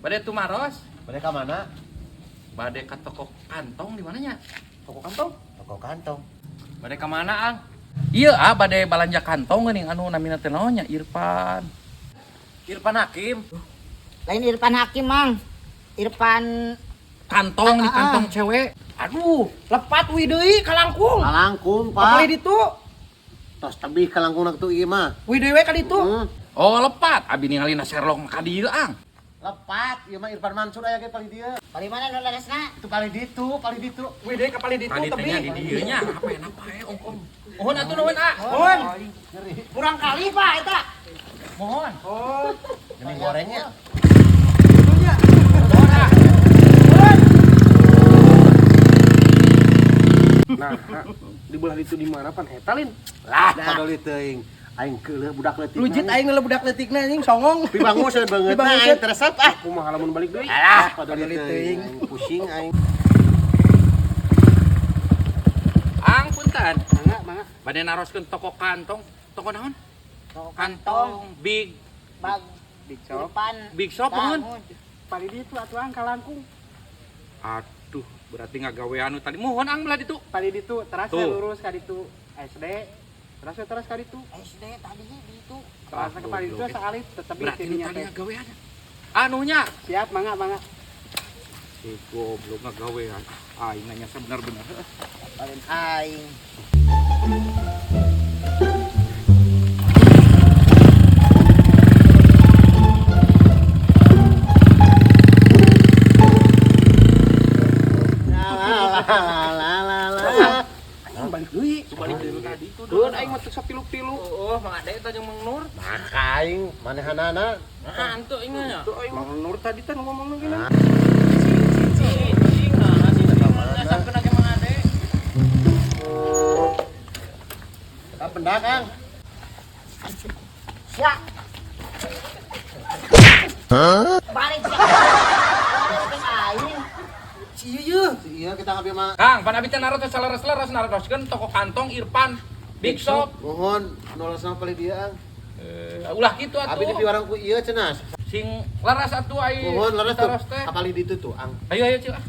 Bade tumaros. Bade ka mana? Bade ka toko kantong di mananya? Toko kantong? Toko kantong. Bade ka mana, Ang? Iya, ah, bade balanja kantong geuning anu namina teh naon nya? Irfan. Irfan Hakim. Lain Irfan Hakim, Mang. Irfan Kantong di Ah, ah. kantong cewek. Aduh, lepat wi deui kalangkung. Kalangkung, Apalagi Pak. ditu. Tos tebih kalangkung nak tuh ieu mah. Wi deui we ka ditu. Hmm. Oh, lepat. Abi ningalina Sherlock ka dieu, Ang. Lepat, ieu mah Irfan Mansur aya ge paling dieu. paling mana nu leresna? Itu paling ditu, paling ditu. Wi deui ka paling ditu Tadi tebih. teh nya di dieu nya, apa enak pae ong om. Mohon atuh nuhun, ah. Mohon. Kurang kali, Pak, eta. Mohon. Oh, Demi gorengnya. itunya. Mohon, ah. Nah, di belah itu di mana pan eta lin? Lah, padoli teuing. Aing keuleuh budak leutik. Lujit aing ngeuleuh budak leutikna anjing songong. Pibanguseun beungeut. Pibanguseun. Aing teresep ah. Kumaha lamun balik deui? Alah, padoli Padoli teuing. teuing. Aing pusing aing. Ang punten. Mangga, mangga. Bade naroskeun toko kantong. Toko naon? Toko kantong, Kantong Big bag Big Shop. Irfan. Big Shop mohon. Paling ditu atuh ang kalangkung. Aduh, berarti ngagawean nu tadi. Mohon ang belah ditu. Paling ditu teras Tuh. lurus ka ditu SD. Teras we teras ka ditu. SD tadi di itu. Teras ke paling ditu Goblok. sakali tetep Berarti nu dinya tadi teh. ngagawean. Anunya Siap, mangga, mangga. si goblok ngagawean. Aing nanya sebenar-benar. Paling aing. La la la la la. Anjing balik deui. Balik deui tadi tuh. Keun aing mah teu sapilu-pilu. Oh, Mang Ade eta jeung Mang Nur. Maka aing manehanana. Nah, antu aing nya. Tuh aing Mang Nur tadi teh ngomongna gini. Cing, nah, cing ngasapkeun lagi Mang Ade. Eta pendak, Kang. Sia. Balik sia. Balik aing. Si ieu. Si ieu kita ngambil mah. Kang, pan abi teh naros teh saleres-leres naroskeun toko kantong Irfan Big Shop. Mohon nolak sama paling dia, Ang. Eh, ulah kitu atuh. Abi di piwarang ku ieu cenah. Sing leres atuh ai. Mohon leres tuh. Taros teh. Apalagi ditu tuh, Ang. Ayo ayo cil ah.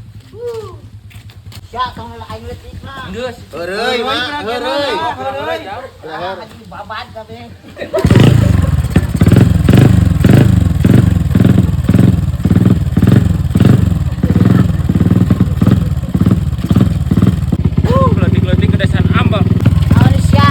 Sia tong aing leutikna. Geus. Heureuy, mah, heureuy. Heureuy. Leher. Anjing babad kabeh. Leutik-leutik ke desa Ambang. Awan sia.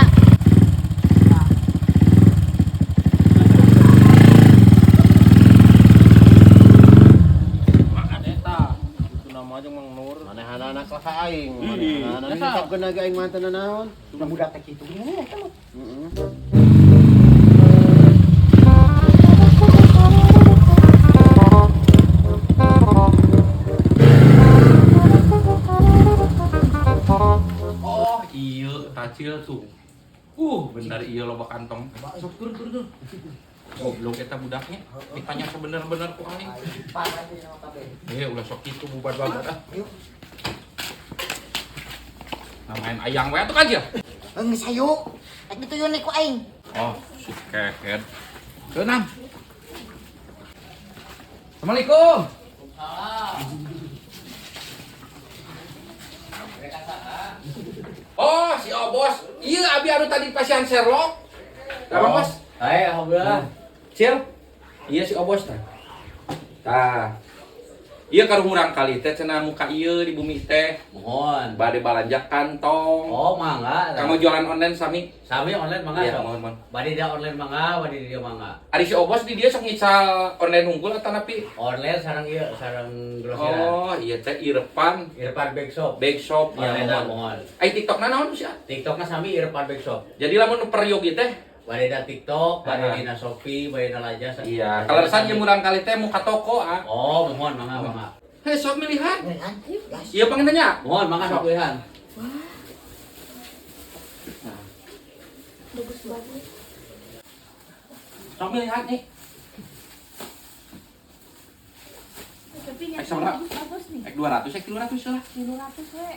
Mang Ade tah. Itu nama aja Mang Nur. Manehanana kelas aing, manehanana nisapkeun lagi aing mah teu naon. Nah budak teh kitu gini eta mah. Heeh. Oh, iya tacil tuh. Bener iya loba kantong. Sok turun turun turun. Goblok eta budaknya. Ditanya sebener-bener ku aing. Irfan anjing nama kabeh. Eh, ulah sok kitu bubar-babar ah. Yuk. Namain ayang we atuh kan sia. Geus hayu. Ek dituyun ku aing. Oh, si kehed. Keenam. Assalamualaikum. Oh, si Obos. Iya, abi anu tadi pasian Sherlock. Apa, Bos? Hai, alhamdulillah. Cil. Iya si Obos tah. Tah. Iya karumurang kali teh cenah muka ieu di bumi teh. Mohon. Bade balanja kantong. Oh, mangga. Kamu jualan online sami? Sami online mangga Iya, sok. mohon, mohon. Bade dia online mangga, bade dia mangga. Ari si Obos di dia sok ngical online unggul atau napi? Online sareng ieu, sareng grosiran. Oh, iya teh Irfan Irfan Bag Shop. Bake Shop ya Online mohon. mohon. Ai TikTok na naon sih? TikTokna sami Irfan Bag Shop. Jadi lamun nu peryogi teh Bade da TikTok, bade Ah. dina Shopee, bade dina Lazada. Iya, kalau resan jeung murang kali teh muka toko ah. Oh, mohon mangga mangga. Hei, sok milihan. Milihan, ayo gas. Iya pengen tanya. Mohon mangga sok pilihan. Bagus-bagus. Sok milihan nih. Tapi Eh, yang sama. bagus-bagus nih. Ek 200, ek 300 lah. 300 we.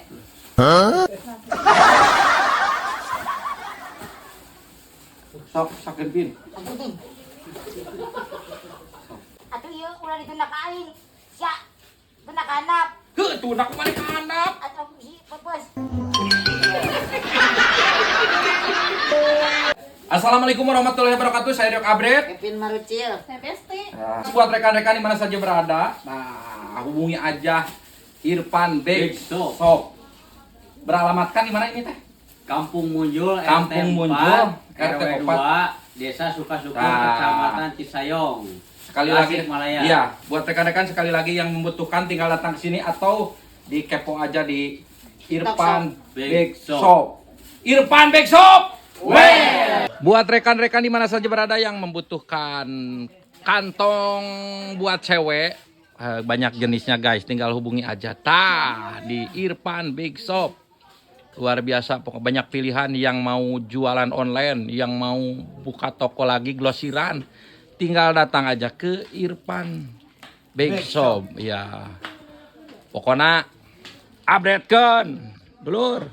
Sok sakeun pin. Anjing. Atuh ieu ulah ditunda ka aing. Sia. Tunda ka handap. Heuh, tunda ku maneh ka handap. Atau si pepes. Assalamualaikum warahmatullahi wabarakatuh. Saya Dok Abret. Kevin Marucil. Saya Besti. Nah, buat rekan-rekan di mana saja berada, nah hubungi aja Irfan Big Big Shop. Shop. Beralamatkan di mana ini teh? Kampung Munjul, Kampung RT Munjul, 4, RT RW 4. 2, Desa Sukasukur, Nah. Kecamatan Cisayong. Sekali lagi, Tasikmalaya. iya, buat rekan-rekan sekali lagi yang membutuhkan tinggal datang ke sini atau di kepo aja di Irfan Big Big Shop. Shop. Irfan Big Shop. Weh. Buat rekan-rekan di mana saja berada yang membutuhkan kantong buat cewek, banyak jenisnya guys, tinggal hubungi aja tah di Irfan Big Shop. Luar biasa, pokoknya banyak pilihan yang mau jualan online, yang mau buka toko lagi glosiran, tinggal datang aja ke Irfan Big Shop. Ya. Pokoknya update kan, dulur.